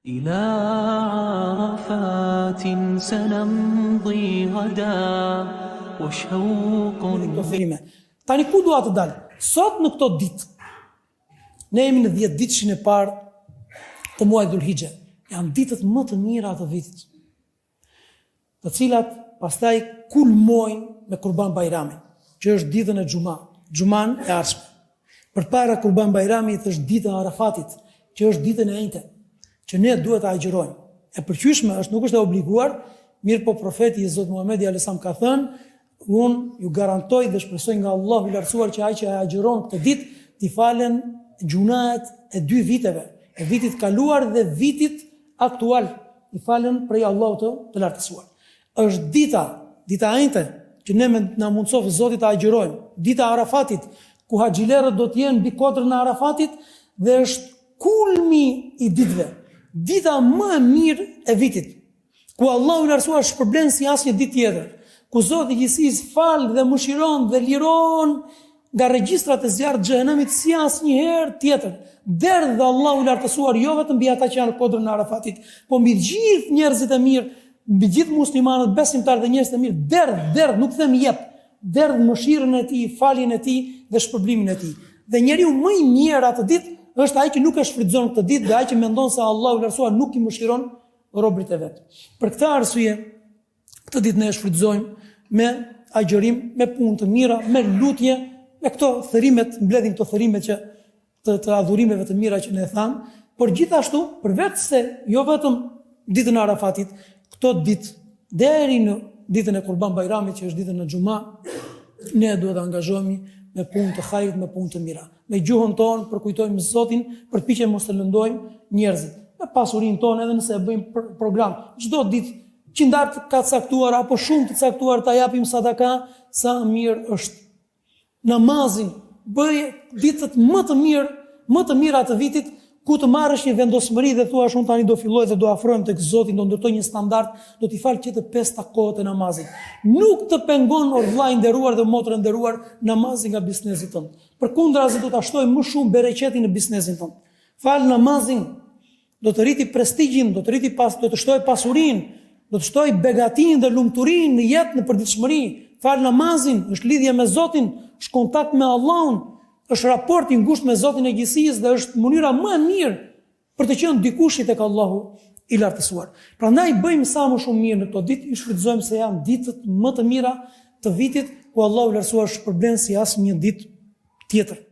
Ila Arafatin sanamdi gada wa shauqun Këto thërrime. Tani ku dua të dal? Sot në këto ditë ne jemi në 10 ditëshin e parë të muajit Dhulhixhe. Janë ditët më të mira të vitit. Të cilat pastaj kulmojnë me Kurban Bajramin, që është ditën e xhuma, xhuman e ardhshme. Përpara Kurban Bajramit është dita e Arafatit, që është ditën e enjte, që ne duhet ta agjërojmë. E pëlqyeshme është, nuk është e obliguar, mirëpo profeti i Zotit Muhamedi alejhi selam ka thënë, unë ju garantoj dhe shpresoj nga Allahu i lartësuar që ai që e agjëron këtë ditë t'i falen gjunahet e dy viteve, e vitit kaluar dhe vitit aktual, i falen prej Allahut të, të lartësuar. Është dita, dita e enjte, që ne me na mundësoftë Zoti ta agjërojmë, dita e Arafatit, ku haxhilerët do të jenë mbi kodrën e Arafatit dhe është kulmi i ditëve, dita më e mirë e vitit, ku Allahu i lartësuar shpërblen si asnjë ditë tjetër, ku Zoti i gjithësisë fal dhe mëshiron dhe liron nga regjistrat e zjarrit të xhehenemit si asnjëherë tjetër. Derdh Allahu i lartësuar jo vetëm mbi ata që janë në kodrën e Arafatit, po mbi gjithë njerëzit e mirë, mbi gjithë muslimanët, besimtarët dhe njerëzit e mirë, derdh, derdh, nuk them jep, derdh mëshirën e tij, faljen e tij dhe shpërblimin e tij. Dhe njeriu më i mjerë atë ditë është ai që nuk e shfrytëzon këtë ditë dhe ai që mendon se Allahu i lartësuar nuk i mëshiron robërit e vet. Për këtë arsye, Këtë ditë ne e shfrytëzojmë me agjërim, me punë të mira, me lutje, me këto thërrimet, mbledhim këto thërrimet që të, të adhurimeve të mira që ne thamë, por gjithashtu, përveç se jo vetëm ditën e Arafatit, këto ditë deri në ditën e Kurban Bajramit, që është ditën e xhuma, ne duhet të angazhohemi me punë të hajrit, me punë të mira. Me gjuhën tonë përkujtojmë Zotin, përpiqemi mos të lëndojmë njerëzit. Me pasurinë tonë edhe nëse e bëjmë program çdo ditë qindarkë të caktuar apo shumë të caktuar ta japim sadaka, sa mirë është. Namazin bëje ditët më të mirë, më të mira të vitit, ku të marrësh një vendosmëri dhe thuash unë tani do filloj dhe do afrohem tek Zoti, do ndërtoj një standard, do t'i fal që të pesta kohët e namazit. Nuk të pengon or vëlla i nderuar dhe motër e nderuar namazi nga biznesi tënd. Përkundrazi do ta shtojë më shumë bereqetin në biznesin tënd. Fal namazin, do të rriti prestigjin, do të rriti pas, do të shtojë pasurinë, do të shtojë begatinë dhe lumturinë në jetë në përditshmëri. Fal namazin, është lidhje me Zotin, është kontakt me Allahun, është raport i ngushtë me Zotin e gjithësisë dhe është mënyra më e mirë për të qenë dikushi tek Allahu i lartësuar. Prandaj bëjmë sa më shumë mirë në këto ditë, i shfrytëzojmë se janë ditët më të mira të vitit ku Allahu i lartësuar shpërblen si asnjë ditë tjetër.